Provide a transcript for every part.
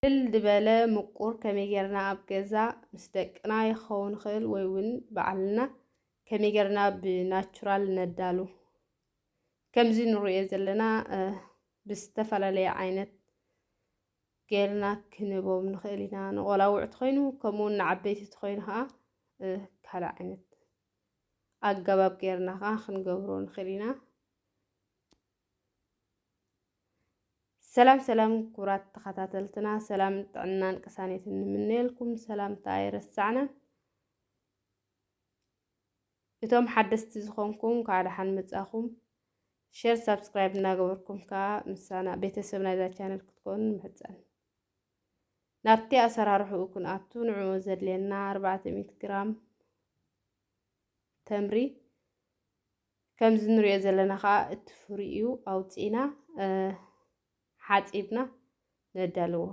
ቅልል ዝበለ ምቁር ከመይ ጌርና ኣብ ገዛ ምስ ደቅና ይኸውን ይኽእል ወይ እውን ባዕልና ከመይ ጌርና ብናቹራል ነዳሉ። ከምዚ ንሪኦ ዘለና፣ እ፣ ብዝተፈላለየ ዓይነት ጌርና ክንህቦም ንኽእል ኢና። ንቆላውዕ ተኾይኑ፣ ከምኡ እውን ንዓበይቲ ተኾይኑ ኸዓ፣ እ፣ ካልእ ዓይነት ኣገባብ ጌርና ኸዓ ክንገብሮ ንኽእል ኢና። ሰላም ሰላም ክቡራት ተኸታተልትና፣ ሰላም ጥዕናን ቅሳኔትን ንምነየልኩም። ሰላምታ ኣይረሳዕናን። እቶም ሓደስቲ ዝኾንኩም፣ እንኳዕ ደሓን መጻኹም። ሼር፣ ሳብስክራይብ እናገበርኩም ከኣ ምሳና ቤተሰብ ናይዛ ቻነል ክትኮኑ ንምሕጸን። ናብቲ ኣሰራርሕኡ ክንኣቱ፣ ንዕኡ ዘድልየና ኣርባዕተ ሚእቲ ግራም ተምሪ፣ ከምዚ ንሪኦ ዘለና ከኣ እቲ ፍሪኡ ኣውጺእና፣ እ፣ ሓጺብና ነዳልዎ።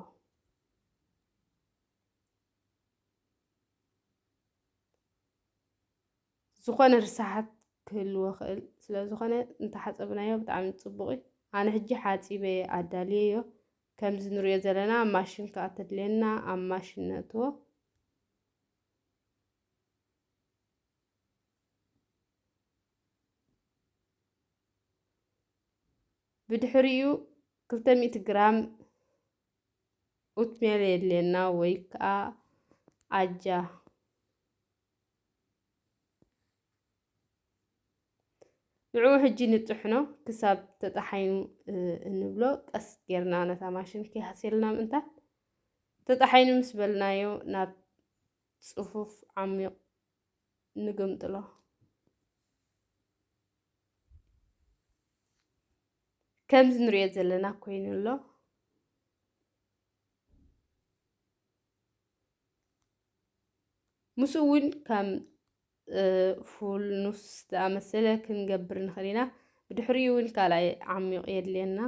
ዝኾነ ርስሓት ክህልዎ ይኽእል። ስለ ዝኾነ እንተሓጸብናዮ ብጣዕሚ ጽቡቕ እዩ። ኣነ ሕጂ ሓጺበ ኣዳልየዮ። ከምዚ ንሪኦ ዘለና ኣብ ማሽን ከኣ ተድልየና ኣብ ማሽን ነእትዎ። ብድሕሪኡ ክልተ ሚእቲ ግራም ኦትሜል የድልየና ወይ ከኣ ኣጃ። ንዕኡ ሕጂ ንጥሕኖ ክሳብ ተጣሓይኑ፣ እ፣ እንብሎ ቀስ ጌርና ነታ ማሽን ከይሃስየልና ምእንታን ተጣሓይኑ ምስ በልናዮ ናብ ጽፉፍ ዓሚቕ ንግምጥሎ። ከምዚ ንሪኦ ዘለና ኮይኑ ኣሎ። ምስኡ እውን ከም፣ እ፣ ፉል ኑስ ዝኣመሰለ ክንገብር ንኽእል ኢና። ብድሕሪኡ እውን ካልኣይ ዓሚቕ የድልየና።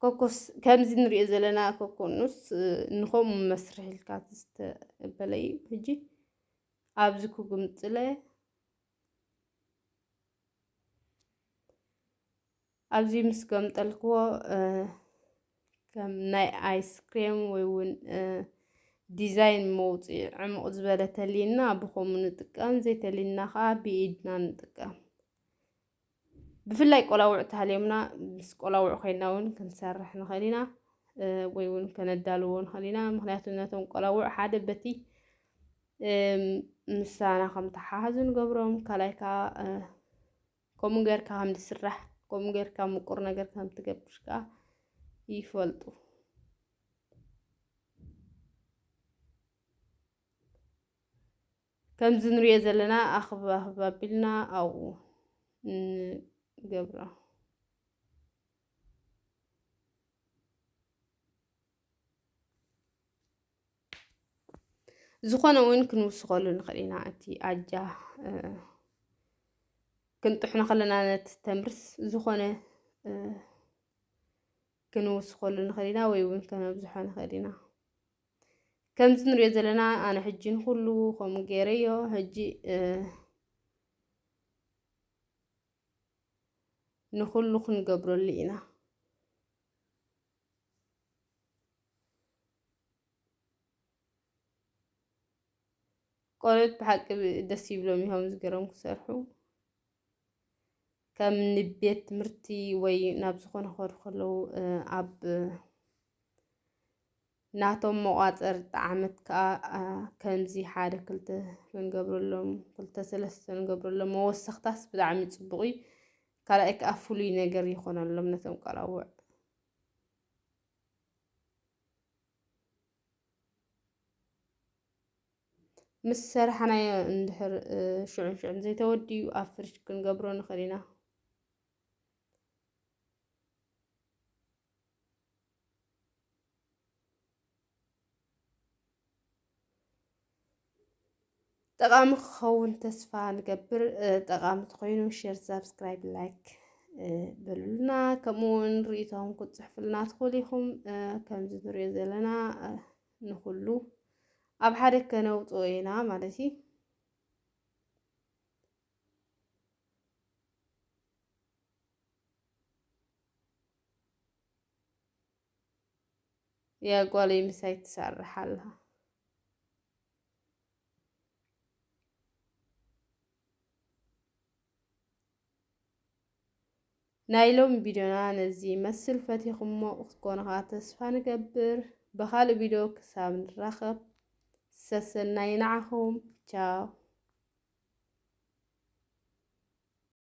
ኮኮስ ከምዚ ንሪኦ ዘለና ኮኮኑስ፣ እ፣ ንኸምኡ መስርሒ ኢልካ ዝተበለ እዩ። ሕጂ ኣብዚ ክግምጥለ፣ ኣብዚ ምስ ገምጠልክዎ፣ እ፣ ከም ናይ ኣይስክሬም ወይ እውን፣ እ፣ ዲዛይን መውፅኢ ዕሙቕ ዝበለ ተልዩና ብኸምኡ ንጥቀም፣ ዘይተልዩና ከዓ ብኢድና ንጥቀም። ብፍላይ ቆላውዕ ተሃልዮምና ምስ ቆላውዕ ኮይንና እውን ክንሰርሕ ንኽእል ኢና፣ እ፣ ወይ እውን ከነዳልዎ ንኽእል ኢና። ምኽንያቱ ነቶም ቆላውዕ ሓደ በቲ፣ እም፣ ምሳና ከም ተሓሓዙ ንገብሮም፣ ካልኣይ ከዓ፣ እ፣ ከምኡ ጌርካ ከም ዝስራሕ፣ ከምኡ ጌርካ ምቁር ነገር ከም ትገብር ከዓ ይፈልጡ። ከምዚ ንሪኦ ዘለና ኣኽብ ኣኽብ ኣቢልና ኣብኡ ንገብሮ። ዝኾነ እውን ክንውስኸሉ ንኽእል ኢና። እቲ ኣጃ፣ እ፣ ክንጥሕኖ ከለና ነቲ ተምርስ ዝኾነ፣ እ፣ ክንውስኸሉ ንኽእል ኢና ወይ እውን ከነብዝሖ ንኽእል ኢና። ከምዚ ንሪኦ ዘለና ኣነ ሕጂ ንኹሉ ከምኡ ገይረዮ። ሕጂ፣ እ፣ ንኹሉ ክንገብረሉ ኢና። ቆልዑት ብሓቂ ደስ ይብሎም እዮም ከምዚ ገይሮም ክሰርሑ። ከም ንቤት ትምህርቲ ወይ ናብ ዝኾነ ክኸዱ ከለዉ፣ እ፣ ኣብ ናቶም መቋጸሪ ጣዕመት ከኣ፣ እ፣ ከምዚ ሓደ ክልተ ክንገብረሎም፣ ክልተ ሰለስተ ንገብረሎም። መወሰኽታስ ብጣዕሚ ጽቡቕ እዩ። ካልኣይ ከኣ ፍሉይ ነገር ይኾነሎም ነቶም ቆላውዕ። ምስ ሰራሕናዮ እንድሕር፣ እ፣ ሽዑን ሽዑን ዘይተወዲኡ ኣብ ፍሪጅ ክንገብሮ ንኽእል ኢና። ጠቓሚ ክኸውን ተስፋ ንገብር። እ፣ ጠቓሚ ተኾይኑ ሼር፣ ሳብስክራይብ፣ ላይክ፣ እ፣ በሉልና። ከምኡ እውን ርእይቶኹም ክትጽሕፉልና ትኽእሉ ኢኹም። እ፣ ከምዚ ንሪኦ ዘለና፣ እ፣ ንኹሉ ኣብ ሓደ ከነውጽኦ ኢና ማለት እዩ። የጓለይ ምሳይ ትሰርሕ ኣላ። ናይ ሎም ቪድዮና ነዚ መስል ፈቲኹሞ ክትኮኑ ከዓ ተስፋ ንገብር። ብኻልእ ቪድዮ ክሳብ ንራኸብ ሰሰናይ ንዓኹም። ቻው።